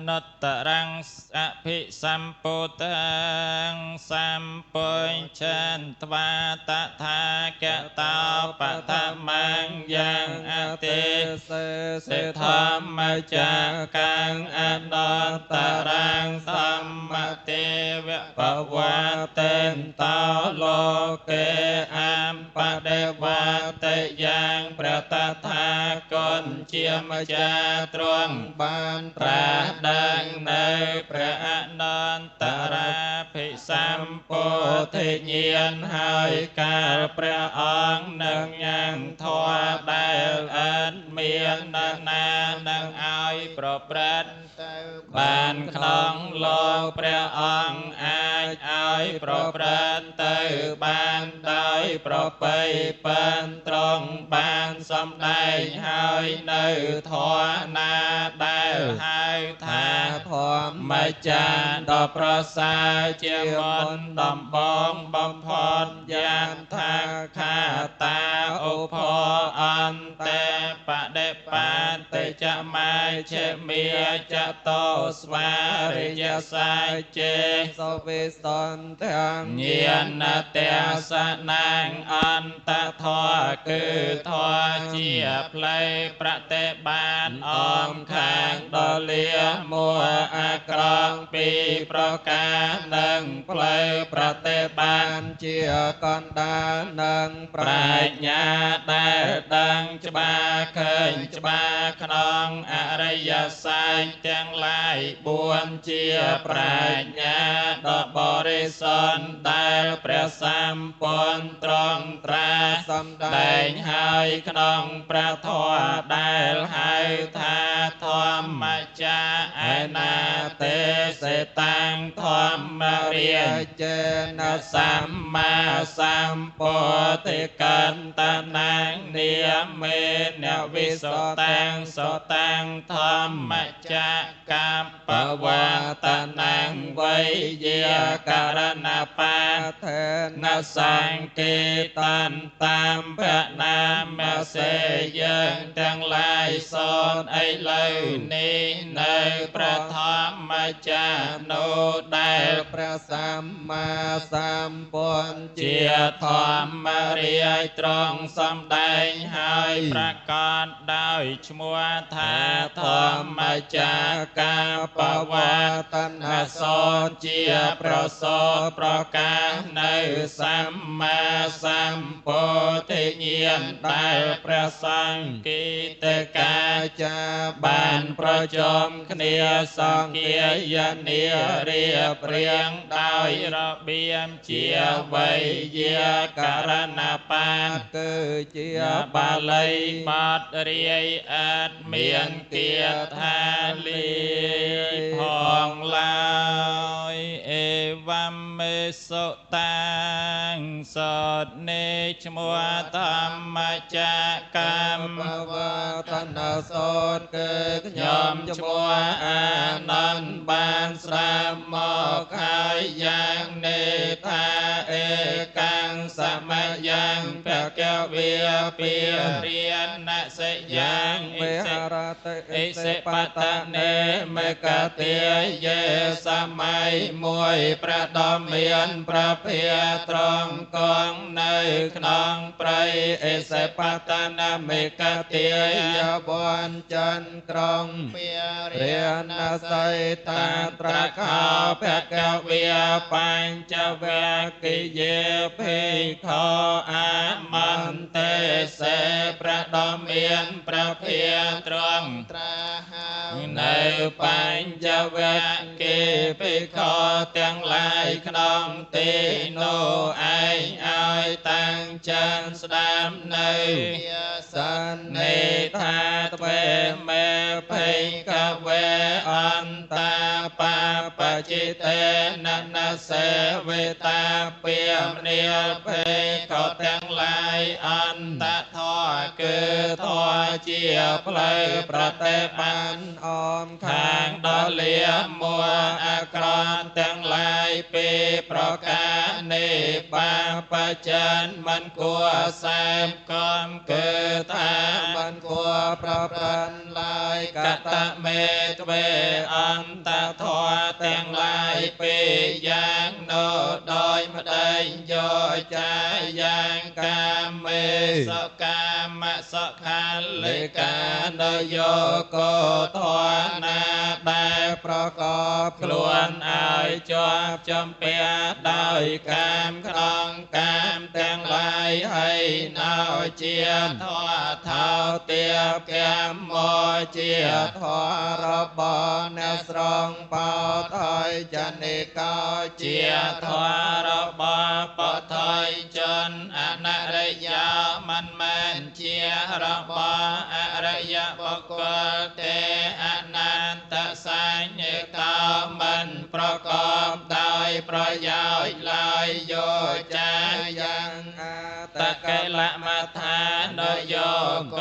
នុត្តរੰអភិសម្ពុទ្ធੰសម្ពុញ្ឆន្ទ្វាតថាគតោបតមង្យ៉ាងអតិ សេ សិធម្មចកាំងអនុត្តរੰសម្មទេវបវតេន្តោលោកេអមបដិវតេយ៉ាងព្រះតថាគតជាម្ចាស់ទ្រង់ បាន ត្រាស់ដឹងនៅព្រះអនុត្តរាភិសម្ពុទ្ធិញាណហើយកាលព្រះអង្គនឹងញ៉ាំងធម៌ដែលឥតមាននរណានឹងឲ្យប្រព្រឹត្ត ទៅ បានក្នុងលោកព្រះអង្គអាចឲ្យប្រព្រឹត្តទៅបានដោយប្រពៃប៉ិនត្រង់បានសម្ដែងហើយនៅធម៌ណាដែលហៅថា ធម្ម មច្ចាដ៏ប្រសើរជាមុនដំបងបំផុតយ៉ាងថាខាតាឧបអន្តេបដិបាទិចមាជមេចតោស្វារិយសាចេ សវិសន្ទាំង ញាណទេសនាងអន្តធម៌គឺធម៌ជាផ្លូវប្រតិបានអមខាងដល់លាមួអាក្រង់ពីប្រការនិងផ្លូវប្រតិបាន ជាកណ្ដាលនិង ប្រាជ្ញាដែលដឹងច្បាស់ឃើញច្បាស់ក្នុងអរិយសច្ចទាំងឡាយ4ជាប្រាជ្ញាដ៏បរិសុទ្ធដែលព្រះសម្ពុទ្ធទ្រង់ត្រាស់ សម្ដែ ដែ ង ងហើយក្នុងព្រះធម៌ដែលហៅថាធម្មចាឯណាទេសតាំងធម្មរាជ ចេន សម្មាសម្ពុទ្ធិកន្តនាងនាមេនវិសុតាំងសុតាំងធម្មចកបវតនាងវៃយាករណបា ថេ នសង្កេតន្តាមភនាមសេយើងទាំងឡាយសូត្រឥឡូវនេះនៅព្រះធម្មចានុដែល ព្រះសម្មាសម្ពុទ្ធ ជាធម្មរាជត្រង់សម្ដែងហើយប្រកាសដោយឈ្មោះថាធម្មចាកាបវ ត នសោជាប្រសោតប្រកាសនៅសម្មាសម្ពុទ្ធិញាណដែលព្រះសង្ឃគិតកា ចា បានប្រជុំគ្នាសង្គាយនារៀបរៀងដោយរបៀបជាវៃយាករណបាត គឺជា បាលីបទរាយអត់មានគាថាលីផងឡើយអេវមេសុតាងសតនេឈ្មោះធម្មចកម្ម បវតនសោតគឺ ខ្ញុំ ខ្ញុំ ឈ្មោះអានន្ទបានស្ដាប់មកហើយយ៉ាងនេះថាអេកាំងសមយ៉ាងភគវិពារិណសិយ៉ាង វិហរតិ អិសិបតនេមេកតិយេសម័យមួយព្រះដ៏មានព្រះភិត្រង់គង់នៅក្នុងព្រៃអិសិបតនមេកតិ យបនចន្ទក្រុងរាណសីតា ត្រខោភគវិបញ្ចវគិយេភិក្ខុអមន្តេសេព្រះដ៏មានព្រះភិត្រង់ ត្រាហាវ នៅបញ្ចវគិភិក្ខុទាំងឡាយក្នុងទីនោះឯងឲ្យតាំងចិត្តស្ដាប់នៅ សន្ នេថាទ្វេមេភេកវេអន្តាបាបจิតេននសេវេតាពាមនាលភេកទាំងឡាយអន្តធរ គឺធម៌ជាផ្លូវប្រតិបាន អម ខាងដល់លាមួអាក្រក់ទាំងឡាយពីប្រការនេះបាបចិនមិនគួរសែបកំគឺថា មិនគួរប្រព្រឹត្តឡើយក តមេទ្វេអន្តធម៌ទាំងឡាយពីយ៉ាងនោះដោយម្ដេចយោចាយ៉ាងកាមេសកាមសុខាលិកានយោកោធម៌ណាដែល ប្រកប ខ្លួនឲ្យជាប់ចំពាក់ដោយកាមក្នុងកាមទាំងឡាយហើយណោជាធម៌ថោទាបកម្មជា ធម៌របស់អ្នកស្រងបោថយចនិកោ ជាធម៌របស់បថយជនអនរិយាមិនមែនជារបស់អរិយបុគ្គលទេអនន្តសញ្ញតោមិនប្រកបដោយប្រយោជន៍ឡើយយោចា យ៉ាងអ តកលមដ្ឋានយោក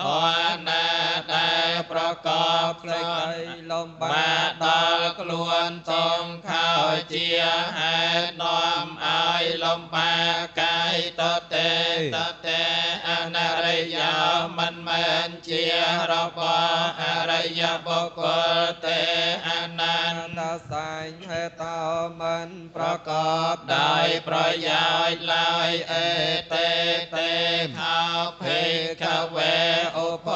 ធម៌ណាដែលប្រកប ក្ល ខ្លួន ីលំ បា បាក ដល់ខ្លួនតងខោជាហេតុនាំឲ្យលំបាកកាយតទេតទេអនរិយាមិនមែនជារបស់អរិយបុគ្គលទេអនន្ត តសញ្ញហេតោមិនប្រកប ដោយប្រយោជន៍ឡើយអេតេតេខោភិក្ខវេឧប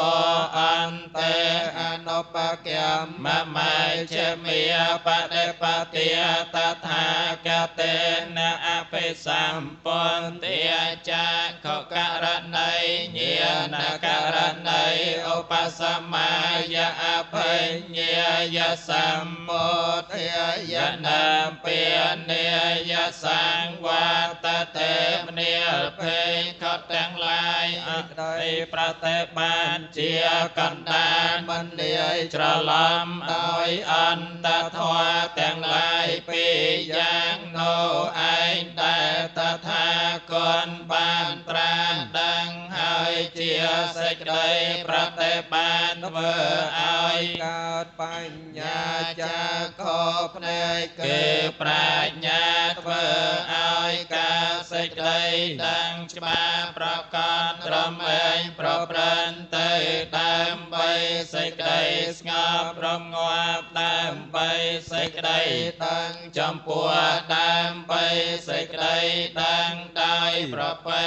អន្តេ អនុបកម្ម មមេជាមេបដិបទាតថាគតេនអភិសម្ពន្ទាចាខករណីញាណករណីឧបសមាយអភិញ្ញាយសម្ ពុទ្ធាយ យនាពានាយសង្វតតេមនាលភេខទាំងឡាយអតិប្រតិបានជាកណ្ដាល មិនលាយ ច្រឡំដោយអន្តធម៌ទាំងឡាយពីយ៉ាងនោះឯងដែលតថាគតបានត្រាស់ដឹងហើយជាសេចក្តីប្រតិបានធ្វើឲ្យ កើតបញ្ញាចាខភ្នែក គឺប្រាជ្ញាធ្វើឲ្យការសេចក្តីដឹងច្បាស់ប្រកបត្រមែងប្រព្រឹត្តទៅដើម្បីសេចក្តីស្ងប់រងាប់ដើម្បីសេចក្តី ដឹង ចំពោះដើម្បីសេចក្តីដឹងដោយប្រពៃ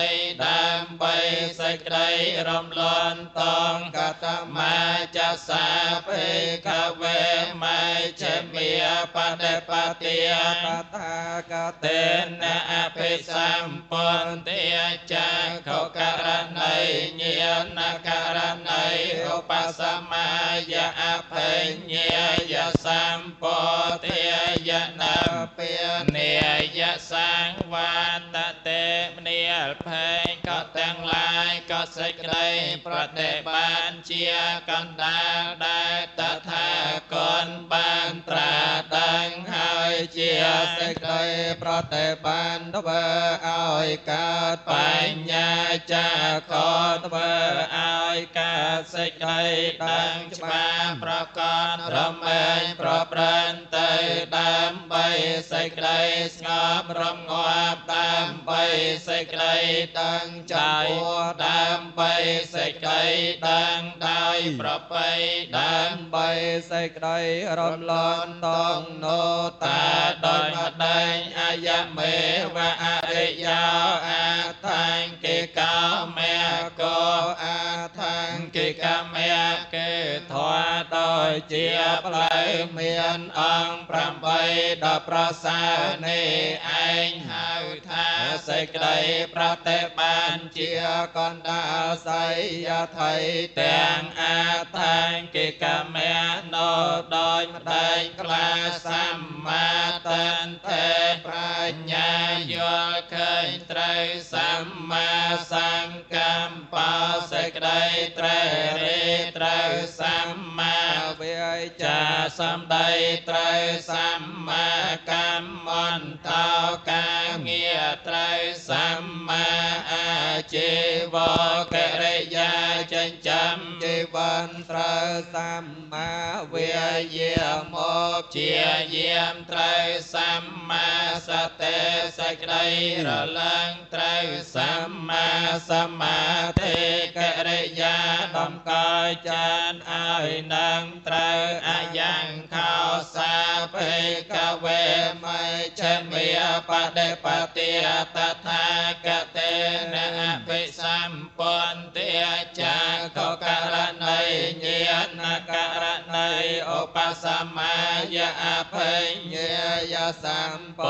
ដើម្បីសេចក្តីរំលន់តង កត មាចសាភិក្ខវេមេជាមេបដិបទា តថាគ តេនអភិសម្ពន្ទាចាខករណីញាណករណីឧបសមាយអភិញ្ញាយសម្ពទាយន ពា នាយសង្វតតេមនាលភេកទាំងឡាយក៏សេចក្តីប្រតិបានជាកណ្ដាលដែលតថាគតបានត្រាស់ដឹងហើយជា សេចក្តីប្រតិបានធ្វើឲ្យកើត បញ្ញាចាខធ្វើឲ្យកើតសេចក្តីដឹងច្បាស់ប្រកបរមែងប្រព្រឹត្តទៅដើម្បីសេចក្តីស្ងប់រងាប់ដើម្បីសេចក្តី ដឹងចំពោះ ដើម្បីសេចក្តីដឹងដោយប្រពៃដើម ដើម្បីសេចក្តីរំលន់តងនោះ តាដោយម្ដេងអយមេវអរិយោអាថាងគេកោមេកោ អាថាង គេកមេគេធម៌ដោយជាផ្លូវមានអង្គ8ដល់ប្រសើរនេះឯងហៅថាសេចក្តីប្រតិបានជា ជាកណ្ដាលស័យថៃ ទាំងអាថាងគេកមេណោដោយម្ដេងខ្លាសម្មាតន្ទេ ប្រាជ្ បញ្ញាយល់ឃើញត្រូវសម្មាសង្កប្បសេចក្តីត្រេះរិះត្រូវសម្មា វា ចាសម្ដីត្រូវសម្មាកម្មន្តោ ការងារត្រូវសម្មាអាជីវកិរិយាចិញ្ចឹម ជីវិនត្រូវសម្មាវាយាមក ជាយាមត្រូវសម្មាសតិសេចក្តីរលឹងត្រូវសម្មាសមាធិកិរិយាដំកល់ចានឲ្យនឹងត្រូវអយ៉ាងខោសាភេកវេ មេ ឆមេបដិបតិតថាគតេនអភិសម្ពន្តិចាខករណីញាណករណីឧបសមាយអភិ ញាយសម្ ព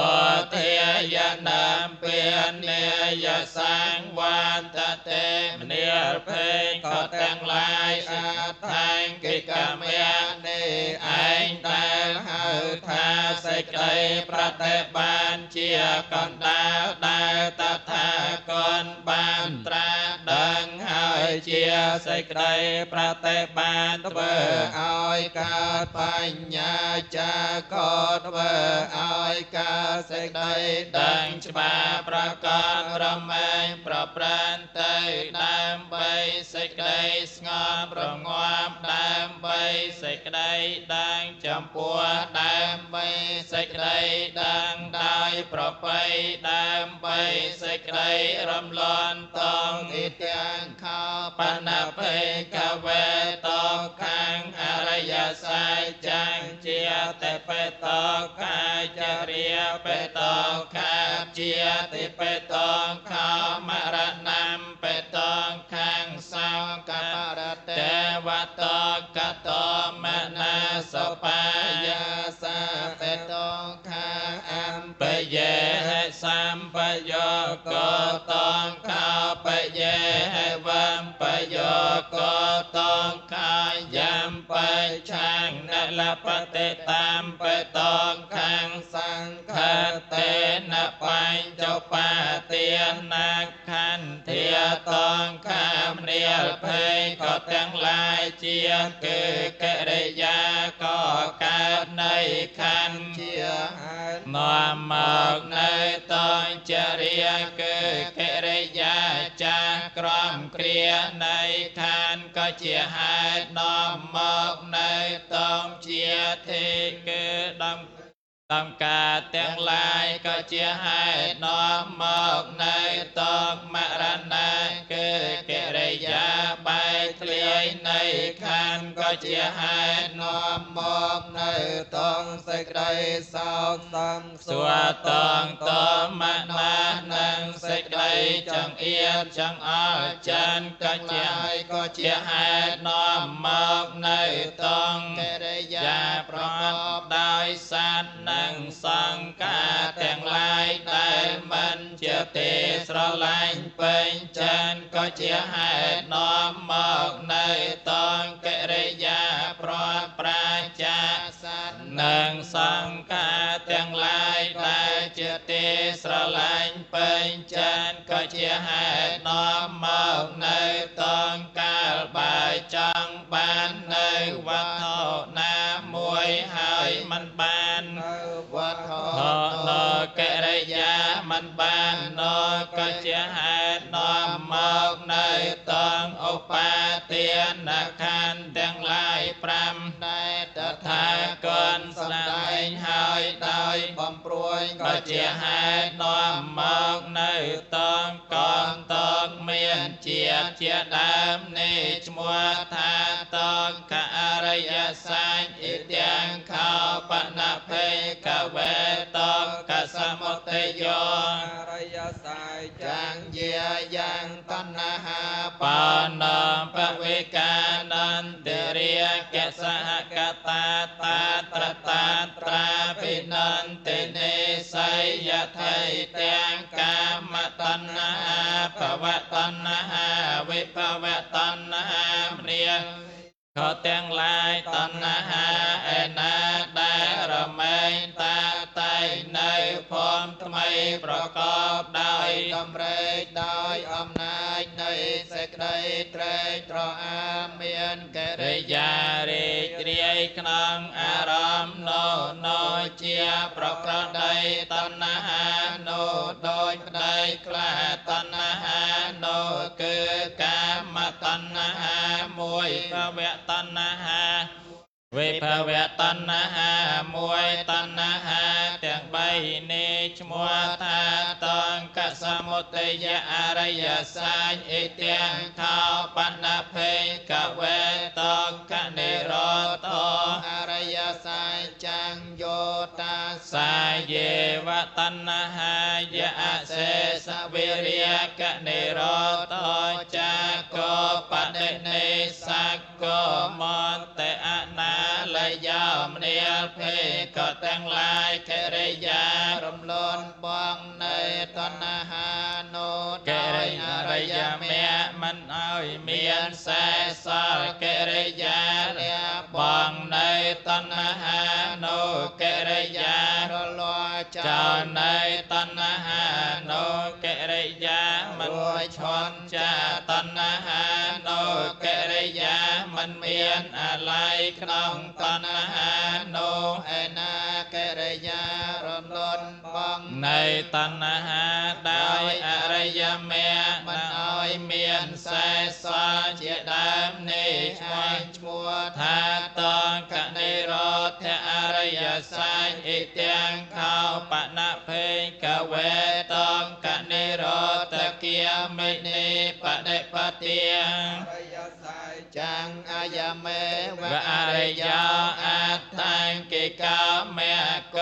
ធិយនាមពេនិយសង្វន្តតេមនិភេក៏ទាំងឡាយអដ្ឋង្គិកមៈ នេះ ឯងដែលហៅថាសេចក្តីប្រតិបានជាកណ្ដាលដែលតថាគតបានត្រាស់ដឹងហើយជាសេចក្តីប្រតិបាន ធ្វើ ធ្វើ ឲ្យកើតបញ្ញាចាក៏ធ្វើឲ្យកើតសេចក្តី ដឹងច្បាស់ប្រកបរមែងប្រប្រានទៅដើម្បីសេចក្តីស្ងប់រងាប់ដើម្បីសេចក្តីដឹងចំពោះដើម្បីសេចក្តីដឹងដោយប្រពៃដើម្បីសេចក្តីរំលន់តង និទាំងខោ បណភេកវេតខាងអរិយសច្ចចាំងជាតិបេតខាចរិយបេតខាជាតិបេតខោមរណំបេតខាងសោក កបរតេ ទេវតកតមនាសបាយ យាសាបេតខាអំ បយេសម្បយោកតងខោបយេវំបយោកតងខាយំបឆាងនលបតិតាមបតងខាង សង្ ខ ឃ តេនបញ្ចបាទានាខន្ធាតងខាមនាលភ័យក៏ទាំងឡាយជាគឺកិរិយាក៏កើតនៃខណ្ឌ ជាហេតុ នាំមកនៅតងចរិយាគឺកិរិយាចាស់ក្រមគ្រានៃខណ្ឌក៏ជាហេតុនាំមកនៅតងជាធិគឺដំតំការទាំងឡាយក៏ជាហេតុនាំមកនៅតងមរណៈគឺកិរិយាបែកធ្លាយនៃខណ្ឌក៏ជាហេតុ នាំមកនៅតងសេចក្តីសោកសំ សួតងតមណានឹងសេចក្តីចង្អៀតចង្អល់ចិនក៏ជា ក៏ជា ជាហេតុនាំមកនៅតង កិរិយា យា ប្រ ប្រ ក ក ប បដោយសត្វនិងសង្ខារទាំងឡាយដែលមិនជាទេស្រឡាញ់ពេញចិនក៏ជាហេតុនាំមកនៅតងកិរិយាប្រប្រាចា សត្វ និងសង្ខារទាំងឡាយដែលជាទីស្រឡាញ់ពេញចិនក៏ជាហេតុនាំមកនៅតងកាលបើចង់បាននៅវត្ថុណាមួយហើយមិនបាន នៅវត្ថុ ថនកិរិយាមិនបាននក៏ជាហេតុនាំមកនៅតងឧបាទានខណ្ឌទាំងឡាយ5 ដែលត ថា ថា គនស្ដែងហើយដោយ បំព្រួយ ក៏ជាហេតុនាំមកនៅតងកងតងមានជាតិជាដើមនេះឈ្មោះថាតងកអរិយសច្ចអ៊ីទាំងខោបណភេកវេតងកសមុទយោ អរិយសច្ចចាំងយាយ៉ាងតណ្ហា បណំពវិកានន្តិរិយកសហកតាតាត្រតាត្រាភិនន្តិនេសយថៃទាំងកាមតណ្ហាភវតណ្ហាវិភវតណ្ហាមនាខទាំងឡាយតណ្ហាឯណាដែលរមែងតាតែនៅភពថ្មីប្រកបដោយ តម្រេចដោយអំណាចនៃសេចក្តីត្រេកត្រអាលមានកិ រិ រិយា យារីករាយក្នុងអារម្មណ៍នោះនោះ ជាប្រក្រតីតណ្ហានោះដោយប្តីខ្លះតណ្ហានោះគឺកាមតណ្ហាមួយភវតណ្ហាវិភវតណ្ហាមួយតណ្ហាទាំងបីនេះឈ្មោះថាតង្កសមុទយអរិយសច្ចអិទាំងខោបណភេកវេតង្កនិរោធអរិយសច្ចញ្យោតាសាយេវតណ្ហាយអសេសវិរិយកនិរោធចាកោបដិនិសកោមន្តអនាលយោមនាលភេកទាំងឡាយកិរិយារំលន់បងនៃតណ្ហានោះកិរិយាអរិយមគ្គមិនឲ្យមានសេសល់កិរិយាលះបងនៃតណ្ហានោះកិរិយារលាស់ចោលនៃតណ្ហានោះកិរិយាមិនឈន់ចាតណ្ហានោះកិរិយាមិនមានអាល័យក្នុងតណ្ហានោះឯណាកិរិយារំលន់បងនៃតណ្ហាដោយអរិយមគ្គមិនឲ្យមានសេសល់ជាដើមនេះឈ្មោះថាតង្កនិរោធអរិយសច្ចអិទាំងខោបណភេកវេតង្កនិរោធគាមិនិបដិបទាចាំងអាយមេវអរិយោអដ្ឋង្គិកោមគ្គ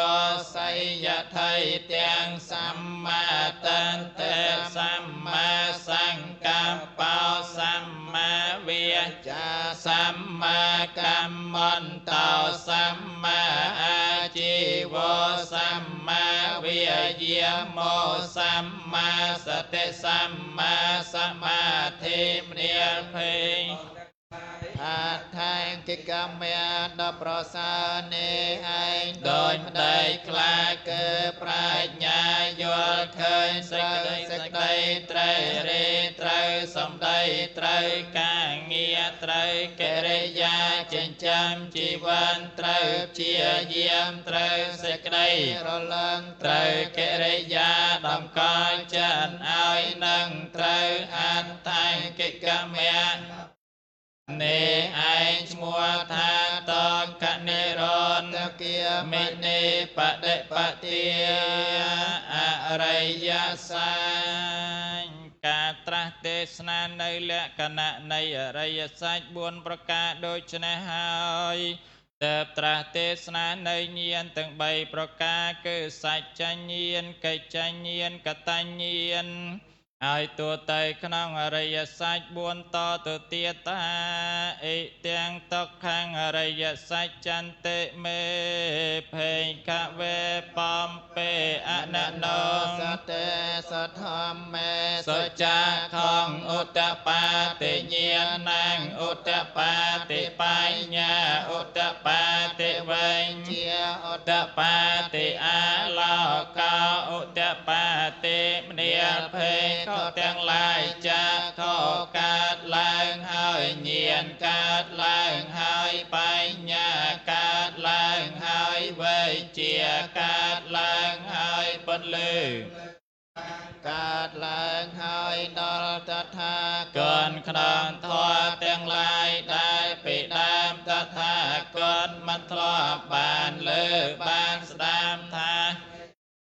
សយយថៃទាំងសម្មាតន្តិសម្មាសង្កប្បោសម្មាវាចាសម្មាកម្មន្តោសម្មាអាជីវោសម្មាវិយាមោសម្មាសតិសម្មាសមាធិមនាលភេ អដ្ឋង្គិកមៈដ៏ប្រសើរនេះឯង ដោយប្តីខ្លាគឺប្រាជ្ញាយល់ឃើញសេចក្តីសេចក្តីត្រូវរេត្រូវសម្ដីត្រូវការងារត្រូវកិរិយាចិញ្ចឹមជីវិតត្រូវព្យាយាមត្រូវសេចក្តីរលឹងត្រូវកិរិយាតម្កល់ចិត្តឲ្យនឹងត្រូវអដ្ឋង្គិកមៈនេះឯងឈ្មោះថាតង្កនិរោធគាមិនិបដិបទាអរិយសច្ចការត្រាស់ទេសនានៅលក្ខណៈនៃអរិយសច្ច4ប្រការដូចនេះហើយទើបត្រាស់ទេសនានៅញាណទាំង3ប្រការគឺសច្ចញាណកិច្ចញាណកតញ្ញាណហើយទួទៅក្នុងអរិយសច្ច4តទៅទៀតថាអិទាំងតុក្ខੰអរិយសច្ចន្តិមេភេខវេបំពេអននោសតេសធម្មេសចាខងឧត្តបាតិញាណੰឧត្តបាតិបញ្ញាឧត្តបាតិវញ្ជាឧត្តបាតិអាឡោកោឧត្តបាតិមនាលភេខទាំងឡាយចាខកើតឡើងហើយញាណកើតឡើងហើយបញ្ញាកើតឡើងហើយវេជាកើតឡើងហើយពន្លឺ កើតឡើងហើយដល់តថាគតក្នុងធម៌ទាំងឡាយដែលពីដើមតថាគតមិនធ្លាប់បានលើបានស្ដាប់ថា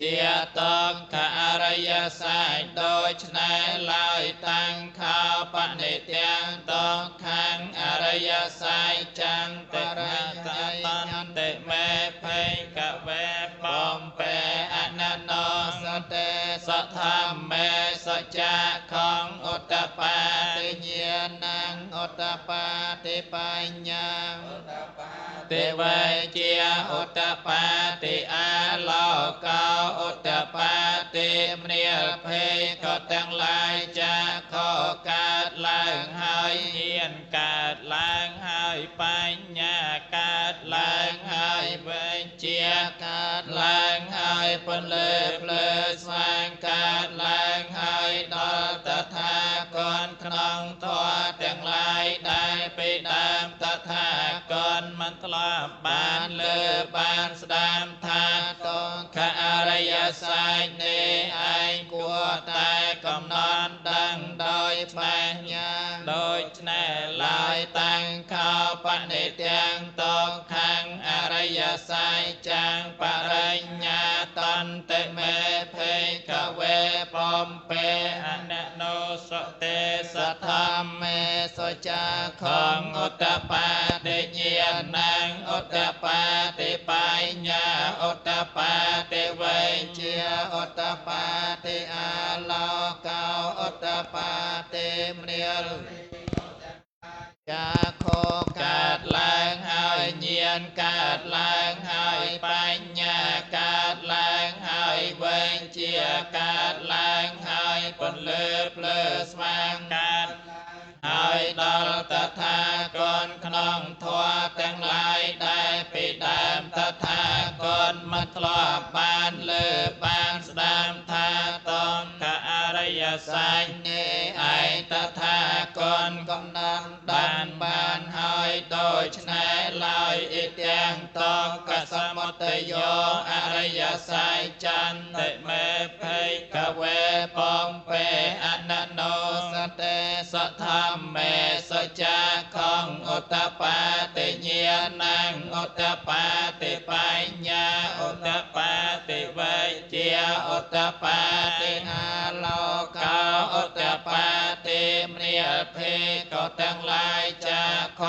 ជាតង្កអរិយសច្ចដូច្នេះឡើយតាំងខោបនិទាំងតង្ខាងអរិយសច្ចចន្តិរតន្តិមេភេកវេបំពេអននោសតេសធម្មេសច្ចាខងឧត្តបាតិញាណੰឧត្តបាតិបញ្ញាតិវេជាឧត្តបាតិអាឡោកោឧត្តបាតិមនាលភេកទាំងឡាយចាខកើតឡើងហើយញាណកើតឡើងហើយបញ្ញាកើតឡើងហើយវេជាកើតឡើងហើយពន្លឺភ្លើស្វាងកើតឡើងហើយដល់តថាគតក្នុងធម៌ទាំងឡាយដែលពីដើមតថា គតមិនធ្លាប់បានលើបានស្ដាប់ថា តង្ខអរិយសច្ចនេះឯងគួរតែកំណត់ដឹងដោយបញ្ញា ដូច្នេះ ឡើយតាំងខោបនិទាំងតងខាងអរិយសច្ចចាំងបរិញ្ញាតន្តិមេភេកវេបំពេ អននោសតិ សធម្មេសុចា ខងឧត្តបាតិញាណងឧត្តបាតិបញ្ញាឧត្តបាតិវេ ជាឧត្តបាតិអាឡោកោឧត្តបាតិមនាលចាខោ កើតឡើងហើយញាណកើតឡើងហើយបញ្ញាកើតឡើងហើយវេជាកើតឡើងហើយពន្លឺភ្លើស្វាងកើតហើយដល់តថាគតក្នុងធម៌ទាំងឡាយដែលពីដើមតថាគតមិនធ្លាប់បានលើបានស្ដាប់ថាតង្កអរិយសច្ច នេះ ឯងតថាគត កំណត់បានបានហើយ ដូច្នេះឡើយអ៊ីទាំងតកសមុតយោអរិយសច្ចចន្តិមេភេកវេបំពេអននោ សតិ សធម្មេសចាខងឧត្តបាតិញាណងឧត្តបាតិបញ្ញាឧត្តបាតិវេជាឧត្តបាតិ អាឡោ កោឧត្តបាតិមនាលភេកទាំងឡាយចាខ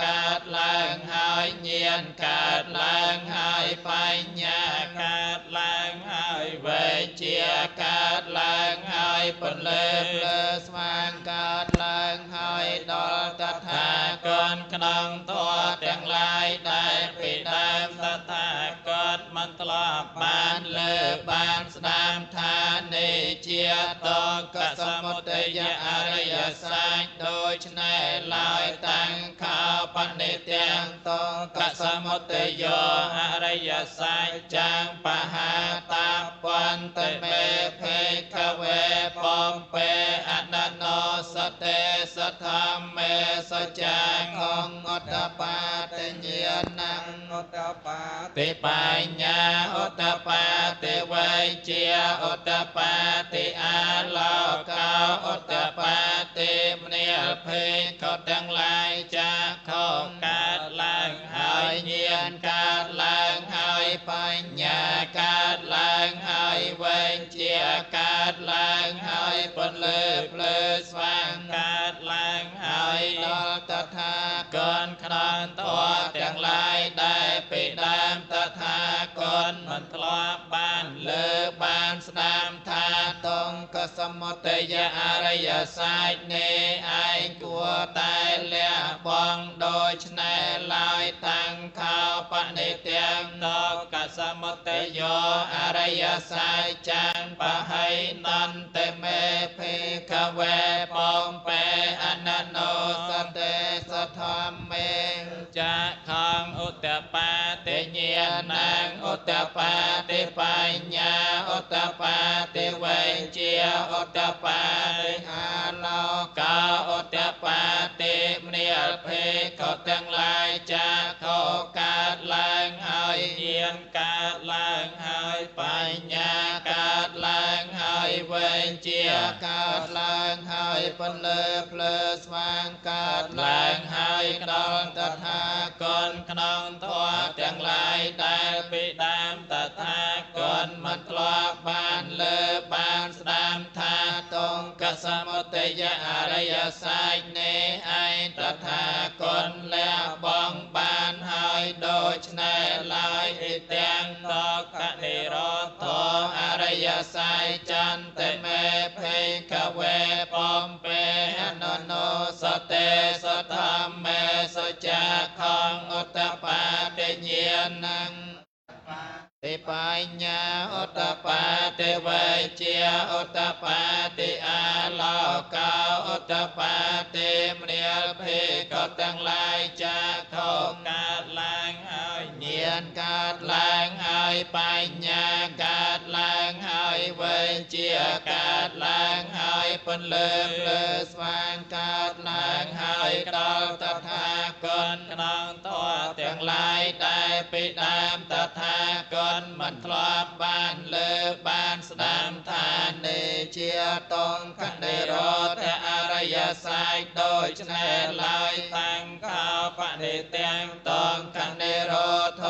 កើតឡើងហើយញាណកើតឡើងហើយបញ្ញាកើតឡើងហើយវេជាកើតឡើងហើយពន្លឺ ភ្លើស្វាងកើតឡើងហើយដល់តថា ថាកនក្នុងធម៌ទាំងឡាយដែលពីដើមតថាគតមិនធ្លាប់បានលើបានស្ដាប់ថានេះជាតកសមុទយអរិយសច្ចដូច្នេះឡើយតាំងខោបនិទាំង ត កសមុទយោអរិយសច្ចចាំងបហាតាពន្តិមេភេកវេបំពេអននោសតិសធម្មេសចា ខងឧត្តបាតិញាណង ឧត្តបា តិបញ្ញាឧត្តបាតិវេជាឧត្តបាតិអាឡោកោឧត្តបាតិមនាលភេកទាំងឡាយចាខកើតឡើងហើយញាណកើតឡើងហើយបញ្ញាកើតឡើងហើយវេជាកើតឡើងហើយពន្លឺភ្លើស្វាងកើតឡើងហើយ ដល់តថា គនក្នុងធម៌ទាំងឡាយដែលពីដើមតថាគតមិនធ្លាប់បានលើបានស្ដាប់ថា តង្កសមុទ តយអរិយសច្ចនេះឯងគួរតែលះបង់ដូច្នេះឡើយតាំងខោបនិទាំងតកសមុតយោអរិយសច្ចចាំងបហៃនន្តិមេភេកវេបំពេអននោ សតិសធម្មេ ចាខងឧត្តបាតិញាណងឧត្តបាតិបញ្ញាឧត្តបាតិវេជាឧត្តបាតិ អាឡោ កោឧត្តបាតិមនាលភេកទាំងឡាយចាខកើតឡើងហើយញាណកើតឡើងហើយបញ្ញាកើតឡើងហើយវេជា កើតឡើងហើយពន្លឺភ្លើស្វាងកើត ឡើងហើយដល់ តថា គនក្នុងធម៌ទាំងឡាយដែលពីដើមតថាគតមិនធ្លាប់បានលើបានស្ដាប់ថា តង្ កសមុទយអរិយសច្ចនេះឯងតថាគតលះបង់បានហើយដូច្នេះឡើយអ៊ីទាំងតកនិរោធអរិយសច្ចចន្តិមេភេកវេបំពេអននោសតិសធម្មេសចាខងឧត្តបាតិញាណង តិបញ្ញាឧត្ត បាតិវេជាឧត្តបាតិអាឡោកោឧត្តបាតិមនាលភេកទាំងឡាយចាខកើតឡើងហើយ ញាណកើត ឡើងហើយបញ្ញាកើតឡើង ឡើងហើយវេជាកើតឡើងហើយពន្លឺភ្លើស្វាងកើតឡើងហើយដល់តថាគតក្នុងធម៌ ទាំងឡាយដែលពីដើមតថាគតមិនធ្លាប់បានលើបានស្ដាំថានេះជាតងខនិរោធអរិយសច្ចដូច្នេះឡើយ តាំងខោបនិទាំង តងខនិរោធ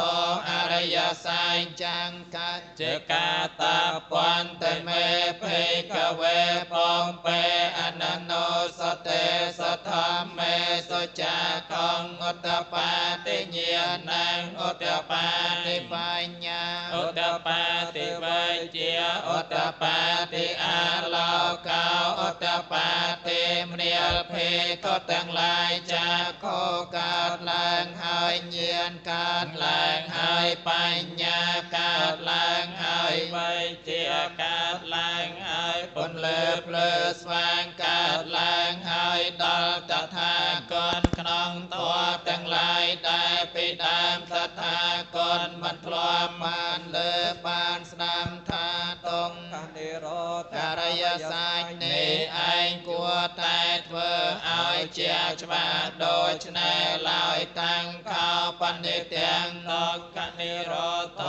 អរិយសច្ចចាំងក ជាកាតា ពន្តិមេភេកវេបំពេអននោសតេសធម្មេសុចាកងឧត្តបាតិញាណងឧត្តបាតិបញ្ញា ឧត្តបាតិវេជា ឧត្តបាតិអាឡោកោឧត្តបាតិមនាលភេកទាំងឡាយចាខោកើតឡើងហើយញាណកើតឡើងហើយបញ្ញាកើតឡើងហើយ វេជាកើតឡើងហើយ ពន្លឺភ្លើស្វាងកើតឡើងហើយដល់តថាគតក្នុងធម៌ទាំងឡាយដែលពីដើមតថាគតមិនធ្លាប់បានលើបានស្ដាំថាតង និរោធ អរិយសច្ចនេះឯងគួរតែធ្វើឲ្យជាច្បាស់ដូច្នេះឡើយតាំងខោបនិទាំង តកនិរោធ ធ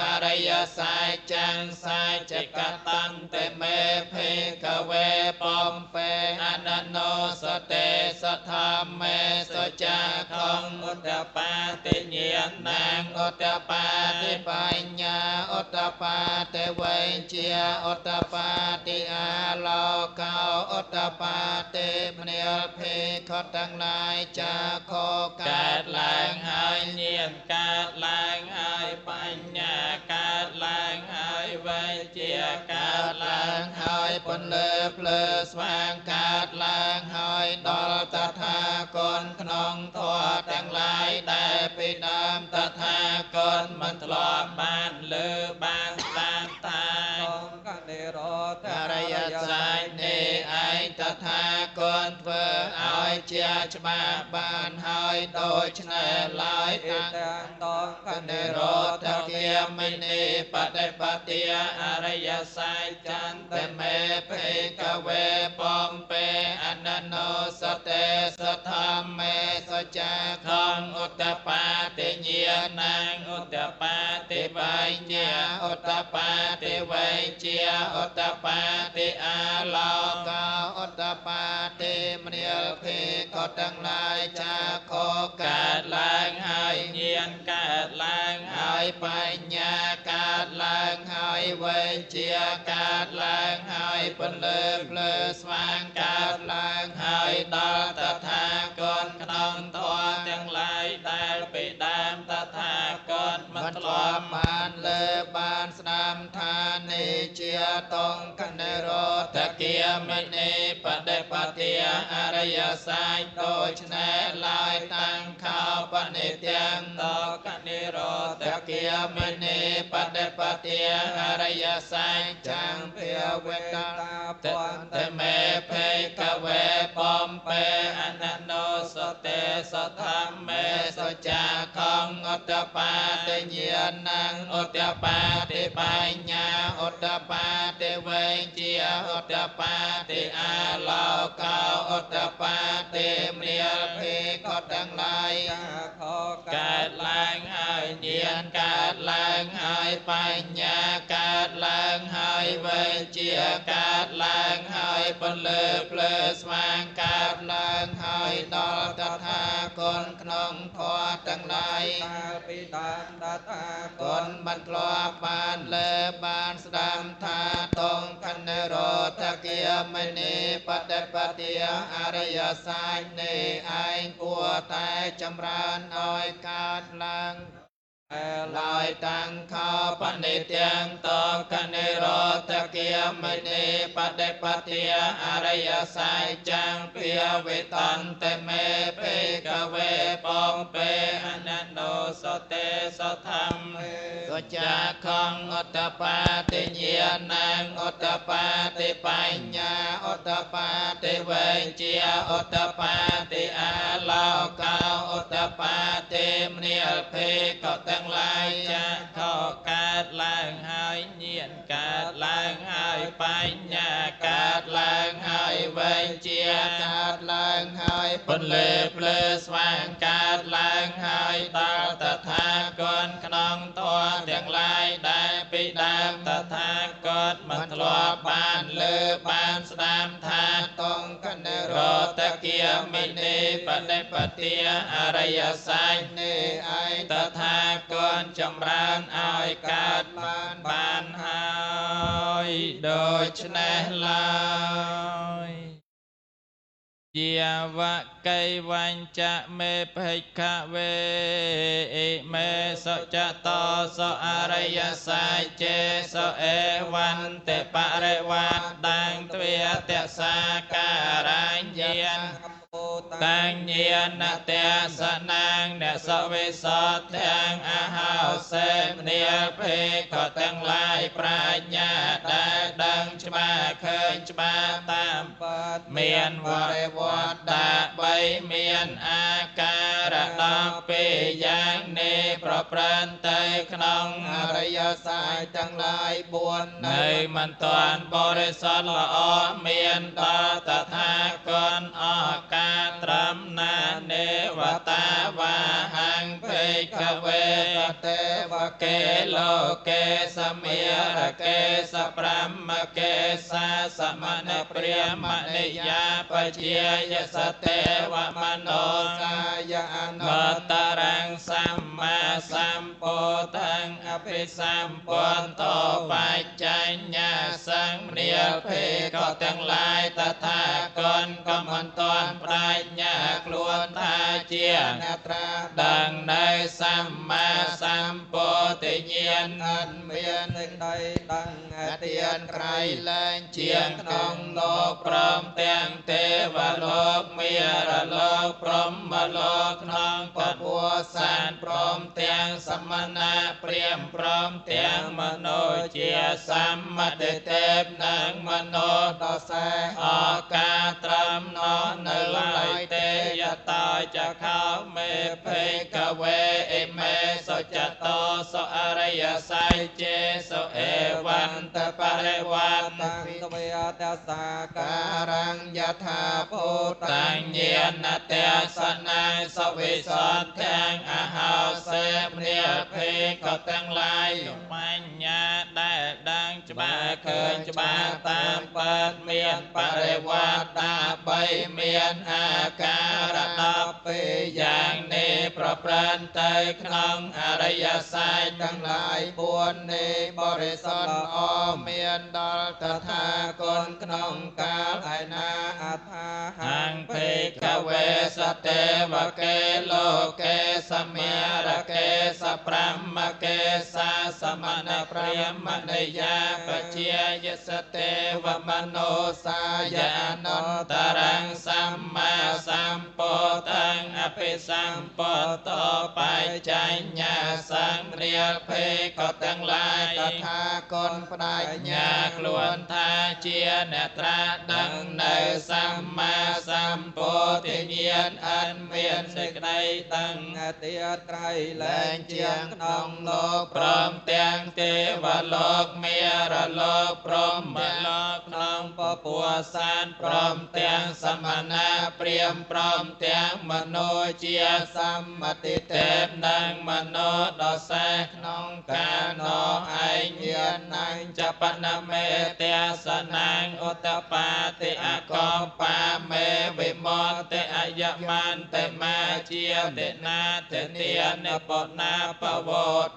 អរិយសច្ចចាំងសច្ចកតន្តិមេភេកវេបំពេអននោសតេសធម្មេសុចាខង ឧត្តបាតិញា ណាងឧត្តបាតិបញ្ញាឧត្តបាតិវេជាឧត្តបាតិអាឡោកោឧត្តបាតិមនាលភេខទាំងឡាយចាខ កើ កើត តឡា ឡើង ង ហើយញាណកើតឡើងហើយបញ្ញាកើតឡើងហើយវេជាកើ កើត តឡា ឡើង ងហើយពន្លឺភ្លើស្វាងកើតឡើងហើយដល់តថាគតក្នុងធម៌ទាំងឡាយដែលពីដើមតថាគតមិនធ្លាប់ បានលើបានស្ដាំថា កនិរោធ អរិយសច្ចនេះឯងតថាគតធ្វើឲ្យជាច្បាស់បានហើយដូច្នេះឡើយតាំង ទាំងតង កនិរោធគាមិនីបដិបទា អរិយសច្ចចន្ ត តិ មេភេកវេបំពេអននោសតេសធម្មេសុចាខងឧត្តបាតិញាណង ឧត្តបាតិ តិបញ្ញាឧត្តបាតិវេជាឧត្តបាតិអាឡោកោឧត្តបាតិមនាលភេកទាំងឡាយចាខ កើ កើត តឡើងហើយ ញា ញាណកើតឡើង ហើ ហើយ យបញ្ញាកើតឡើងហើយវេជាកើតឡើងហើយពន្លឺភ្លើស្វាងកើតឡើងហើយដល់តថាគតក្នុងធម៌ ទាំងឡាយដែលពីដើមតថាគតមិន មិន ធ្ ធ្លា លាប់ ប់បានលើបានស្ដាំថានេះជាតងកនិរោធគាមិនីបដិបទាអរិយសច្ចដូច្នេះឡើយតាំងខោបនិទាំង តកនិរោធ តគាមិនីបដិបទាអរិយសច្ចចាំងភាវេតា តាពន្ តមេភេកវេបំពេ អននោសតេសធម្មេ សុចាខងឧត្តបាតិញាណងឧត្តបាតិបញ្ញាឧត្តបាតិវេជាឧត្តបាតិអាឡោកោឧត្តបាតិមនាលភេកទាំងឡាយ ចាខ កើតឡើងហើយញា ញា ណ ណកើតឡើងហើយបញ្ញាកើតឡើងហើយវេជាកើតឡើងហើយពន្លឺភ្លើស្វាងកើតឡើងហើយដល់តថាគតក្នុងធម៌ទាំងឡាយ ដែលពីដើមតថា គនមិនធ្លាប់បានលើបានស្ដាំថាតងកនិរោធគាមិនីបដិបទាអរិយសច្ចនេះឯងគួរតែចម្រើនឲ្យកើតឡើងឡើយតាំងខោបនិទាំងតកនិរោធគាមិនីបដិបទាអរិយសច្ចចាំងភាវេតន្តិមេភេកវេបំពេ អននោសតេសធម្មេ សុចាខងឧត្តបាតិញាណងឧត្តបាតិបញ្ញាឧត្តបាតិវេជាឧត្តបាតិអាឡោកោឧត្តបាតិមនាលភេកទាំងឡាយ ចាខកើតឡើងហើយញាណកើត កើតឡើងហើយ ពន្លឺភ្លើស្វាងកើតឡើងហើយដល់តថាគតក្នុងធម៌ទាំងឡាយដែលពីដើមតថាគតមិនធ្លាប់បានលើបានស្ដាប់ថា តង្កនិ រ រោ តគាមិនីបដិបទាអរិយសច្ច នេះឯង តថាគតចម្រើនឲ្យកើត បាន បានហើយដូច្នេះឡើយយាវកៃវញ្ចមេភិក្ខវេអិមេសុចតោសុអរិយសច្ចេសុអេវន្តិបរិវាតាំងទ្វាទសាការញ្ញាន តាំងញាណទេសនាងអ្នកសវិសទាំងអហោសេនាភេកទាំងឡាយប្រាជ្ញាដែលដឹងច្បាស់ឃើញច្បាស់តាម បាត មានវរិវត្តតាបីមានអាការ12យ៉ាងនេះប្រព្រឹត្តទៅក្នុង អរិយសច្ចទាំងឡាយ4 នៅមិនទាន់បរិសុទ្ធល្អមានដល់តថាគតអស់ការត្រឹមណានេវតាវាហង្ភេកវេ ទេវ កេលោកេសមេរកេសប្រមកេសាសមណព្រាមនិយាបជាយសទេវមនោ សាយអ ន នុ តរੰសម្មាសម្ពុទ្ធੰអភិសម្ពុទ្ធោបច្ចញ្ញាសង្ឃនាភេកទាំងឡាយតថាគតក៏មិនទាន់ប្រាជ្ញាខ្លួនថាជា អ្នកត្រា ដឹងនៅសម្មាសម្ពុទ្ធញាណ អត់មាន សេចក្តីដឹង ទានក្រៃលែង ជាងក្នុងលោកព្រមទាំងទេវលោកមេរលោកព្រមលោកក្នុង ព ព ពុ សានព្រមទាំងសមណៈព្រាមព្រមទាំងមនោជាសម្មតិទេពនិងមនោ ដល់សេ អកាត្រឹមណោះនៅឡើយទេយតោចខោមេភេកវេអិមេសុចតោសុអរិយសច្ចេសុអេវន្តបរិវត្ត តាំងទ្វេទសាកា ការੰយថាភូ តាំងញាណទេសនាសវិសទាំងអហោសេនាភេកទាំងឡាយបញ្ញាដែលដឹងច្បាស់ឃើញច្បាស់តាមពិតមានបរិវត្តតាបីមានអាការ12យ៉ាងនេះប្រព្រឹត្តទៅក្នុងអរិយសច្ច ទាំងឡាយ4នេះបរិសុទ្ធល្អមានដល់តថាគតក្នុងកាលឯណា អថា ហង្ភេកវេសទេវកេលោកេសមេរកេសប្រមកេសាសមណព្រាមនិយាបជាយសទេវមនោ សាយ យ អ នុ នុ តរੰសម្មាសម្ពុទ្ធੰអភិសម្ពុទ្ធោបច្ចញ្ញាសង្ឃរាភេកទាំងឡាយ តថាគតផ្ដាច់ ញ្ញាខ្លួនថាជាអ្នកត្រាស់ដឹងនៅសម្មាសម្ពុទ្ធញាណអនមានសេចក្តីដឹង ទៀតក្រៃ លែ លែ ង ងជា ជាង ង ក្ ក្នុង នងលោក ព្រមទាំងទេវលោកមេរលោកព្រមលោកក្នុងពពុះសានព្រមទាំងសមណៈព្រាមព្រមទាំងមនោជា សម្មតិ ទេ ទេ ពនិងមនោដ៏សេះ ក្នុង កាលណោឯង ញាណ នចបណមេទេសនាងឧត្តបាតិអកំបាមេវិមតិអយមន្តិមាជាតិណាតិទានិបុណាបវ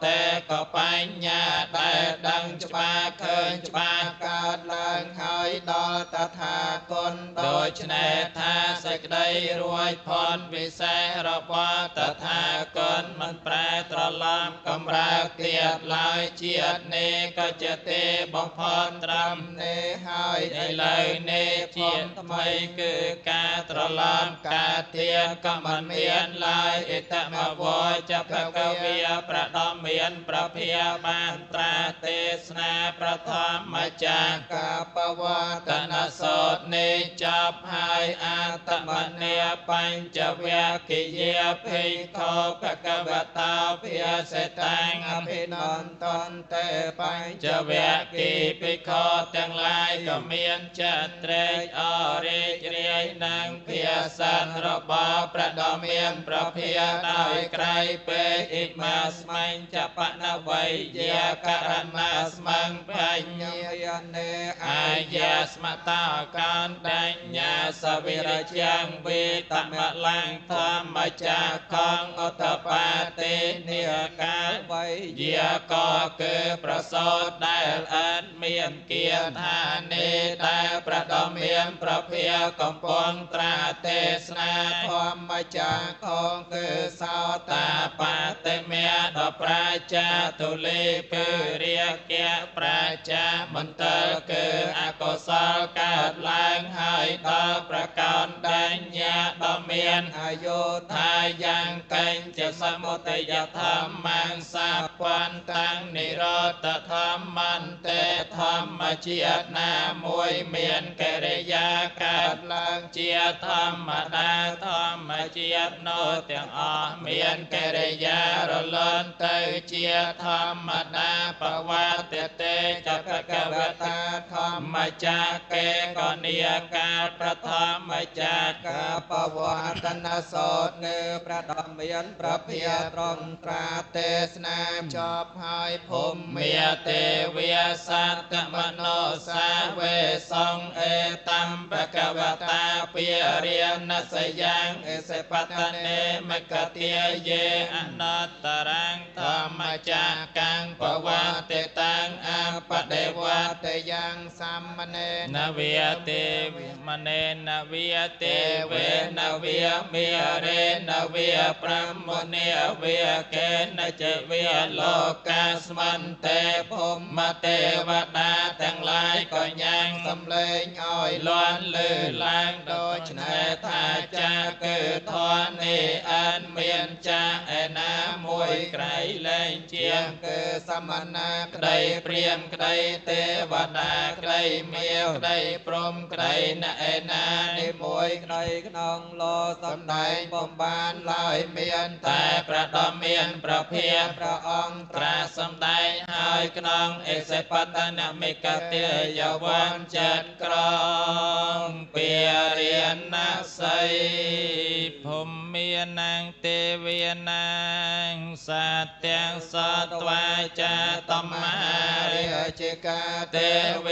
តេកបញ្ញាដែលដឹងច្បាស់ឃើញច្បាស់ កើតឡើងហើយដល់តថាគត ដូច្នេះថាសេចក្តីរួចផុតវិសេសរបស់តថាគតមិនប្រែត្រឡប់កម្រើកទៀតឡើយជាតិនេះក៏ជាទេបំផុតត្រឹម នេះហើយ ឥឡូវនេះជាថ្មីគឺការត្រឡប់ការទៀតក៏មិនមានឡើយអិតមវចភគវិប្រដមមានប្រភាបានត្រាទេសនាប្រធមចា កា បវ ត ត ន ន សោតនេះចប់ហើយអត្តមនេបញ្ចវគិយាភិក្ខុភគវតោភាសិតាំង អភិនន្តន្ទេបញ្ ចវគិភិក្ខុទាំងឡាយក៏មានចិត្តត្រេកអររីករាយនឹងភាសិតរបស់ព្រះដ៏មានព្រះភាដោយក្រៃពេកអ៊ិមាស្មិញចបណវ័យយាករណាស្មឹងបញ្ញ យានេ អាយាស្មតោកណ្ដញ្ញាសវិរជាងវេតមលាំងធម្មចាកងអតបាទេនិកាល វ័យ យាក៏គឺប្រសោតដែលអត់មានគាថានេះដែលព្រះដ៏មានព្រះភាកំពុងត្រាទេសនា ធម្មចាកងគឺសោ តា តា បាតិមេដ៏ប្រាចាទុលេគឺរាគៈប្រាចាមន្តលគឺអកុសលកើតឡើងហើយដល់ប្រកោនដញ្ញាដ៏មាន អាយុ ថាយ៉ាងកេញចសមុទយធម្មងសាពន្តាំងនិរោធធម្មន្ទេធម្មជាតិណាមួយមានកិរិយាកើត ឡើង ជាធម្មតាធម្មជាតិនោះទាំងអស់មានកិរិយារលត់ទៅជាធម្មតាបវត្តទេចបកវតា តាធ ធម្មចាកេកនិយកាលប្រធម្មចាក កាបវត្តនសោត គឺព្រះដ៏មានព្រះភាត្រង់ត្រា ទេសនាចប់ហើយភូមិ មេទេវាសត្តមនោសាវេសងអេតំបកវតាពារិណសយ៉ាងអេសិបតនេមកទាយេអនត្តរាំងធម្មចាកាំងបវតិតាំងអបដិវត្ត តយ៉ាងសមនេ នវាទេមនេនវាទេវេនវាមេរេនវាប្រមនេវាកេនចវាលោកាស្មន្ទេភូមិទេវតាទាំងឡាយក៏ញ៉ាំង សំលេងឲ្យ លន់លឺឡើងដូច្នេះថាចាគឺធននេះអនមានចាឯណាមួយក្រៃលែងជាង គឺសមណា ក្តីព្រាមក្តីទេវតាក្តីមាក្តីព្រំក្តីណឯណា នេះមួយ ក្តីក្នុងលោ សំដែងបំបានឡើយមាន តែព្រះដ៏មានព្រះភា ព្រះអង្គ ត្រាស់សម្ដែងហើយក្នុងអិសិបតនមិកទេយវ័នចិត្តក្រងពារិណសីភូមិនាងទេវនាងសត្វទាំងសត្វាចាតមហា រាជកា ទេវ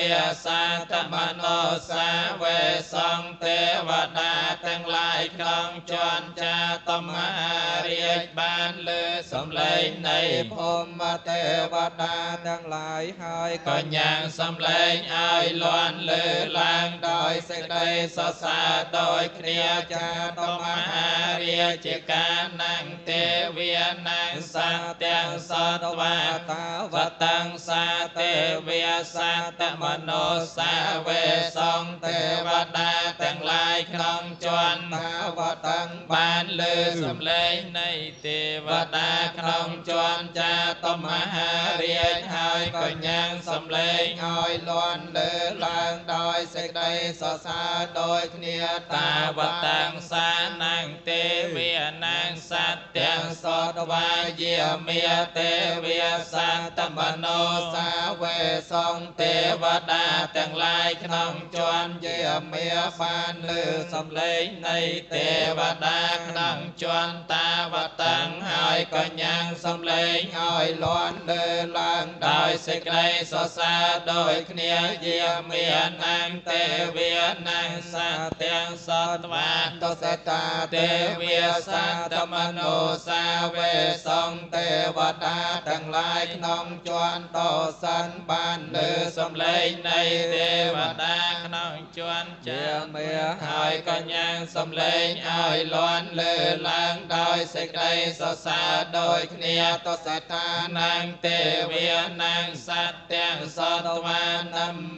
សាតមនោសាវេសង្ទេវតាទាំងឡាយក្នុងជាន់ចាតមហារាជបានលើសំឡេងនៃ ភូមិទេវតា ទាំងឡាយហើយ ក៏ញ៉ាងសំឡេងឲ្យលន់លើឡើងដោយសេចក្តីសរសើរដោយគ្នាចាតមហារាជកានងទេវានងសត្វទាំងសត្វា តា វតាំងសាទេវាសតមនោសាវេសង្ទេវតាទាំងឡាយក្នុងជាន់ តាវតាំង បានលើសំឡេងនៃទេវតាក្នុងជាន់ចាតមហារាជហើយក៏ញ៉ាងសំឡេង ឲ្យលន់លើឡើងដោយសេចក្តីសរសើរដោយគ្នា តាវតាំងសានងទេវានងសត្វទាំងសត្វាយាមេទេវាសតមនោ សាវេសង្ ទេវតាទាំងឡាយក្នុងជាន់ យាមេបានលើ សំឡេងនៃទេវតាក្នុងជាន់តាវតាំងហើយក៏ញ៉ាំងសំឡេង ឲ្យលន់លើឡើង ដោយសេចក្តីសរសើរដោយគ្នាយាមេនងទេវានងសត្វទាំងសត្វា តសតា ទេវាសតមនោសាវេសង្ ទេវតាទាំងឡាយក្នុងជាន់តសិនបាន លើ លើ សំឡេងនៃទេវតាក្នុងជាន់ចា ជាមេ ហើយកញ្ញាងសំឡេងឲ្យលន់លើឡើងដោយសេចក្តីសរសើរដោយគ្នា តសតា នាងទេវានាង ងសត្វទាំងសត្វវាន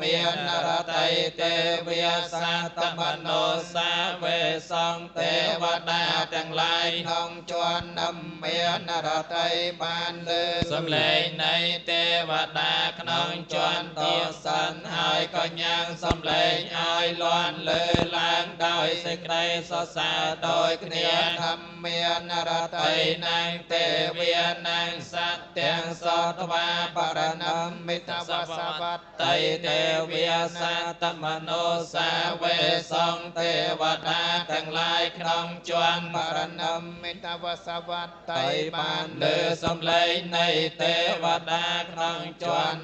មានរតីទេវាសតមនោសាវេសង្ទេវតាទាំងឡាយ ក្នុងជាន់មានរតីបានលើ សំឡេងនៃទេវតាក្នុងជាន់ទាសិនហើយក៏ញ៉ាំងសំឡេងឲ្យលាន់លើឡើងដោយសេចក្តីសរសើរដោយគ្នា ធម្មានរ តី តី នាងទេវានាងសត្វទាំងសត្វវា បរណមិតវសវត្ត តីទេវាសតមនោសាវេសង្ទេវតាទាំងឡាយក្នុងជាន់ បរណមិតវសវត្តតីបាន លើសំឡេងនៃទេវតាក្នុងជាន់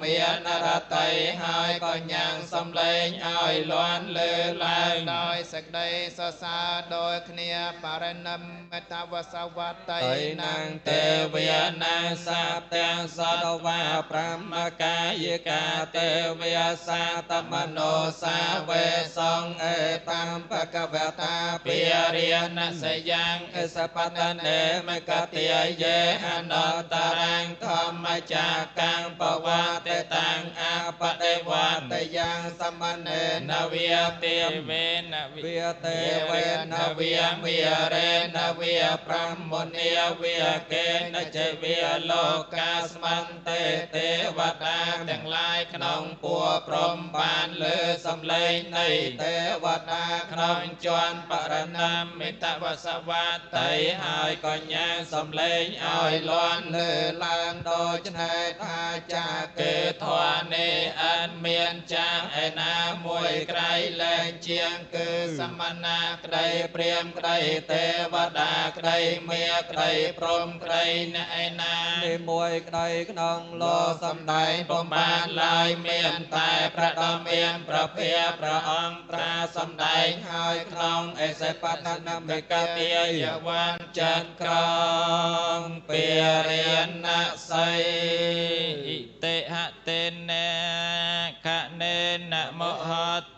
មានរតីហើយក៏ញ៉ាំងសំឡេងឲ្យលាន់លើឡើង ដោយសេចក្តីសរសើរដោយគ្នាបរណមិតវសវត្តតី តី នាង នាង ទេ ទេ វា វា នាងសត្វទាំងសត្វវាប្រមកាយកាទេវាសតមនោសាវេសង្អេ តាមបកវតា ពារិណសយ៉ាងអិសបតនេមកតិយេអនុត្តរੰធម្មចាកាំងបវតិតាំងអបដិវត្ត តយ៉ាងសមនេ នវិទេវេនវិ វាទេ វេ វេ ន ន វិ វិ វិរេនវិប្រមនីវិកេនចវិលោកាស្មន្ទេទេវតាទាំងឡាយក្នុងពួរព្រំបានលើសំឡេងនៃ ទេវតា ក្នុងជាន់បរណមិតវសវតីហើយក៏ញ៉ាងសំឡេងឲ្យលាន់ លើឡើងដូច្នេះថាចា គឺ គេ ធម៌នេះអត់មានចាស់ឯណាមួយក្រៃលែងជាងគឺសមណៈក្តីព្រាមក្តីទេវតាក្តីមាក្តីព្រំក្តីអ្នកឯណា នេះមួយក្តីក្នុងលោ សំដែង ពុំបានឡើយមានតែព្រះដ៏មានព្រះភិយព្រះអង្គត្រាសំដែងហើយក្នុងអេសិបតនមិកទាយវ័នចិនក្រងពារិណសីອິតិហតេនខណេនមហ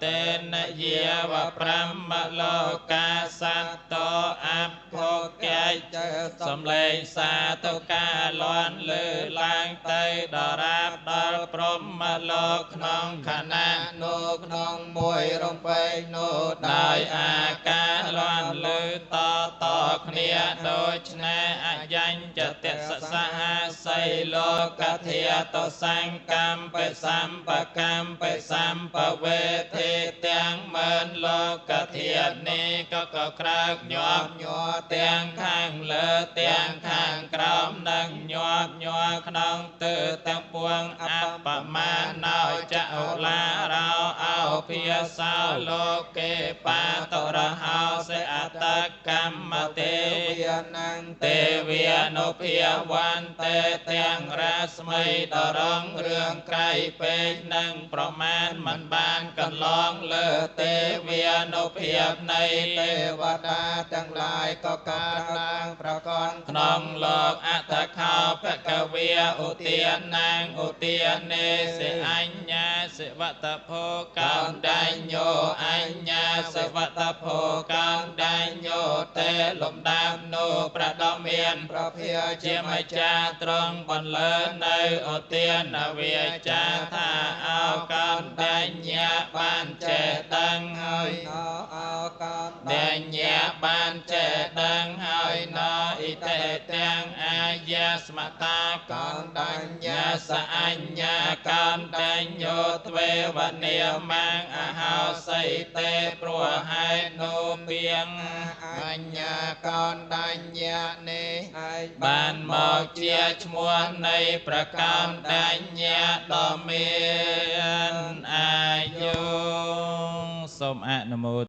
តេនយាវប្រមលោកាសត្តោអភោកេ ចេ សំឡេងសាធុការលាន់លើឡើងទៅដរាបដល់ព្រហ្មលោកក្នុងខណៈ នោះក្នុងមួយរំពេងនោះ ដោយអាការលាន់លើតតគ្នាដូច្នេះអយញ្ចតិសសហសីលោកធាតសង្កម្មបសម្បកម្មបសម្បវេធិទាំងម៉ឺនលោកធាតនេះក៏ក៏ក្រើកញាប់ ញ័រ ទាំងខាងលើទាំងខាងក្រោមនិងញាប់ញ័រក្នុងទិសទាំងពួងអបមាណោចឧលារោអោភាសោលោកេបាតរហោសេអតកម្មទេ វានាង ទេវានុភាវន្ទេទាំងរាស្មីដរងរឿងក្រៃពេកនឹងប្រមាណមិនបានកន្លងលើទេវានុភាពនៃ ទេ ទេ វតាទាំងឡាយក៏កើតឡើងប្រកប ក្នុងលោកអត្តខោភគវាឧទានាងឧទានេសិអញ្ញាសិវតភោកណ្ដាញយោអញ្ញាសិវតភោកណ្ដាញយោទេលំដាប់នោះប្រដមាន ប្រភា ជាម្ចាស់ទ្រង់បន្លឺនៅឧទានវាចាថាអោកណ្ដាញ្ញាបានចេះដឹងហើយ ណោអោកណ្ ដញ្ញាបានចេះដឹងហើយណោអ៊ីតេទាំងអាយាស្មតាក កណ្ដា ញ្ញា ញ្ញា សអញ្ញាកណ្ដាញយោទ្វេវនាមាងអហោសីទេព្រោះហេតុនោះពីង អញ្ញាកណ្ដាញ្ញានេះ ឯង បានមកជាឈ្មោះនៃប្រកណ្ដាញ្ញាដ៏មានអាយុសូមអនុមោទ